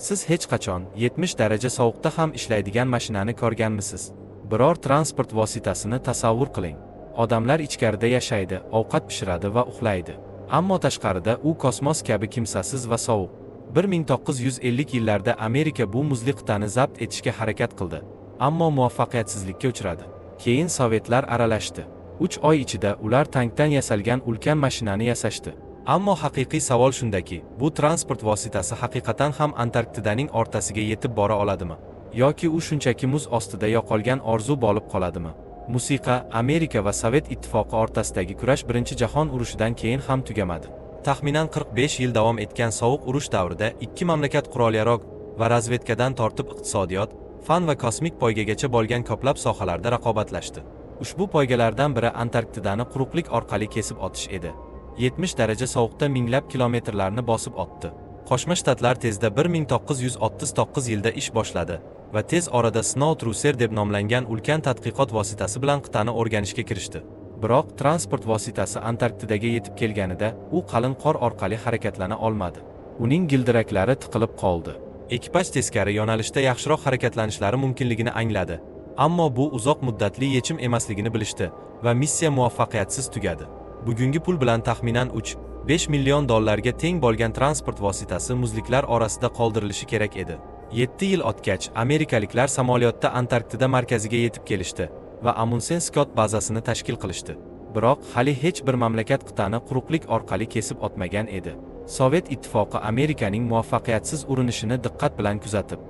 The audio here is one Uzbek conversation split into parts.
Siz hech qachon 70 daraja sovuqda ham ishlaydigan mashinani ko'rganmisiz? Biror transport vositasini tasavvur qiling. Odamlar ichkarida yashaydi, ovqat pishiradi va uxlaydi. Ammo tashqarida u kosmos kabi kimsasiz va sovuq. 1950-yillarda Amerika bu muzli qit'ani zabt etishga harakat qildi, ammo muvaffaqiyatsizlikka uchradi. Keyin sovetlar aralashdi. 3 oy ichida ular tankdan yasalgan ulkan mashinani yasashdi. Ammo haqiqiy savol shundaki, bu transport vositasi haqiqatan ham Antarktidaning o'rtasiga yetib bora oladimi? Yoki u shunchaki muz ostida yo'qolgan orzu bo'lib qoladimi? Musiqa, Amerika va Sovet ittifoqi o'rtasidagi kurash Birinchi jahon urushidan keyin ham tugamadi. Taxminan 45 yil davom etgan sovuq urush davrida ikki mamlakat qurol-yarog va razvedkadan tortib iqtisodiyot, fan va kosmik poygagacha bo'lgan ko'plab sohalarda raqobatlashdi. Ushbu poygalardan biri Antarktidani quruqlik orqali kesib o'tish edi. 70 daraja sovuqda minglab kilometrlarni bosib o'tdi. Qo'shma Shtatlar tezda 1939 yilda ish boshladi va tez orada Snow Cruiser deb nomlangan ulkan tadqiqot vositasi bilan qit'ani o'rganishga kirishdi. Biroq transport vositasi Antarktidaga yetib kelganida u qalin qor orqali harakatlana olmadi. Uning gildiraklari tiqilib qoldi. Ekipaj teskari yo'nalishda yaxshiroq harakatlanishlari mumkinligini angladi. Ammo bu uzoq muddatli yechim emasligini bilishdi va missiya muvaffaqiyatsiz tugadi. Bugungi pul bilan taxminan 3-5 million dollarga teng bo'lgan transport vositasi muzliklar orasida qoldirilishi kerak edi. 7 yil o'tgach, amerikaliklar samolyotda Antarktida markaziga yetib kelishdi va Amundsen Scott bazasini tashkil qilishdi. Biroq hali hech bir mamlakat qit'ani quruqlik orqali kesib o'tmagan edi. Sovet ittifoqi Amerikaning muvaffaqiyatsiz urinishini diqqat bilan kuzatib,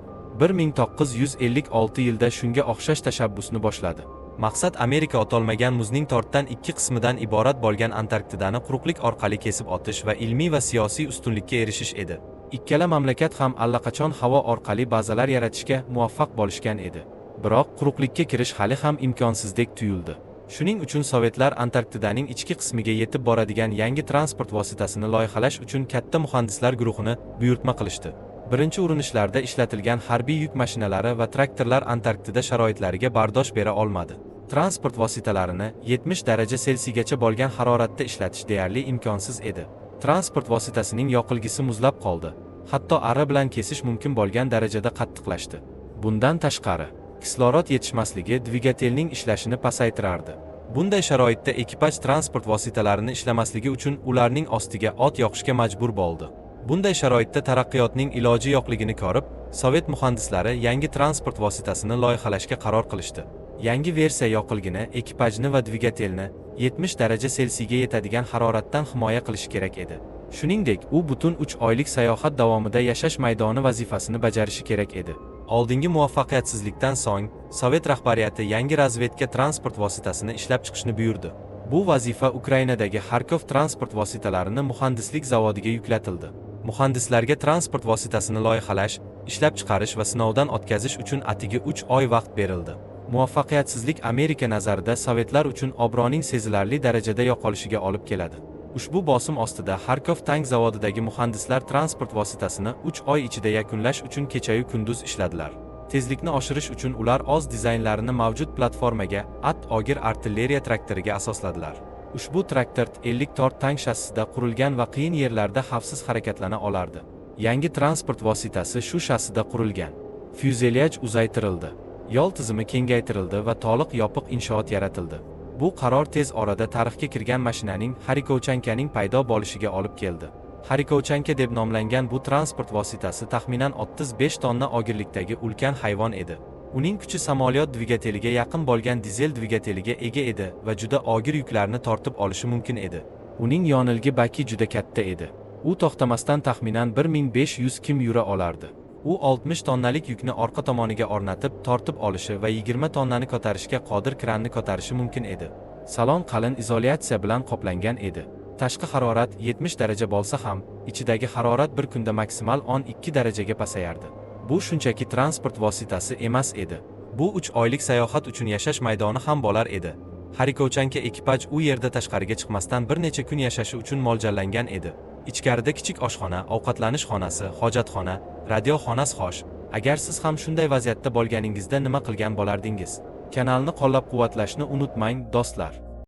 1956 yilda shunga o'xshash tashabbusni boshladi. Maqsad Amerika otolmagan muzning to'rtdan ikki qismidan iborat bo'lgan Antarktidani quruqlik orqali kesib o'tish va ilmiy va siyosiy ustunlikka erishish edi. Ikkala mamlakat ham allaqachon havo orqali bazalar yaratishga muvaffaq bo'lishgan edi. Biroq quruqlikka kirish hali ham imkonsizdek tuyuldi. Shuning uchun sovetlar Antarktidaning ichki qismiga yetib boradigan yangi transport vositasini loyihalash uchun katta muhandislar guruhini buyurtma qilishdi. Birinchi urinishlarda ishlatilgan harbiy yuk mashinalari va traktorlar Antarktida sharoitlariga bardosh bera olmadi. Transport vositalarini 70 daraja Selsiygacha bo'lgan haroratda ishlatish deyarli imkonsiz edi. Transport vositasining yoqilgisi muzlab qoldi. Hatto arra bilan kesish mumkin bo'lgan darajada qattiqlashdi. Bundan tashqari, kislorod yetishmasligi dvigatelning ishlashini pasaytirardi. Bunday sharoitda ekipaj transport vositalarini ishlamasligi uchun ularning ostiga o't yoqishga majbur bo'ldi. Bunday sharoitda taraqqiyotning iloji yo'qligini ko'rib, sovet muhandislari yangi transport vositasini loyihalashga qaror qilishdi. Yangi versiya yoqilgini, ekipajni va dvigatelni 70 daraja Selsiyga yetadigan haroratdan himoya qilishi kerak edi. Shuningdek, u butun 3 oylik sayohat davomida yashash maydoni vazifasini bajarishi kerak edi. Oldingi muvaffaqiyatsizlikdan so'ng sovet rahbariyati yangi razvedka transport vositasini ishlab chiqishni buyurdi. Bu vazifa Ukrainadagi Xarkov transport vositalarini muhandislik zavodiga yuklatildi. Muhandislarga transport vositasini loyihalash, ishlab chiqarish va sinovdan o'tkazish uchun atigi 3 oy vaqt berildi. Muvaffaqiyatsizlik Amerika nazarida sovetlar uchun obro'ning sezilarli darajada yo'qolishiga olib keladi. Ushbu bosim ostida Xarkov tank zavodidagi muhandislar transport vositasini 3 oy ichida yakunlash uchun kechayu kunduz ishladilar. Tezlikni oshirish uchun ular o'z dizaynlarini mavjud platformaga, at ogir artilleriya traktoriga asosladilar. Ushbu traktor T-54 tank shassida qurilgan va qiyin yerlarda xavfsiz harakatlana olardi. Yangi transport vositasi shu shassida qurilgan. Fyuzelyaj uzaytirildi. Yo'l tizimi kengaytirildi va to'liq yopiq inshoot yaratildi. Bu qaror tez orada tarixga kirgan mashinaning, Xarikovchankaning paydo bo'lishiga olib keldi. Xarikovchanka deb nomlangan bu transport vositasi taxminan 35 tonna ogirlikdagi ulkan hayvon edi. Uning kuchi samolyot dvigateliga yaqin bo'lgan dizel dvigateliga ega edi va juda og'ir yuklarni tortib olishi mumkin edi. Uning yonilgi baki juda katta edi. U to'xtamasdan taxminan 1500 km yura olardi. U 60 tonnalik yukni orqa tomoniga o'rnatib, tortib olishi va 20 tonnani ko'tarishga qodir kranni ko'tarishi mumkin edi. Salon qalin izolyatsiya bilan qoplangan edi. Tashqi harorat 70 daraja bo'lsa ham, ichidagi harorat bir kunda maksimal 12 darajaga pasayardi. Bu shunchaki transport vositasi emas edi. Bu 3 oylik sayohat uchun yashash maydoni ham bo'lar edi. Xarikovchanka ekipaj u yerda tashqariga chiqmasdan bir necha kun yashashi uchun mo'ljallangan edi. Ichkarida kichik oshxona, ovqatlanish xonasi, hojatxona, radio xonasi xo'sh. Agar siz ham shunday vaziyatda bo'lganingizda nima qilgan bo'lardingiz? Kanalni qo'llab-quvvatlashni unutmang, do'stlar.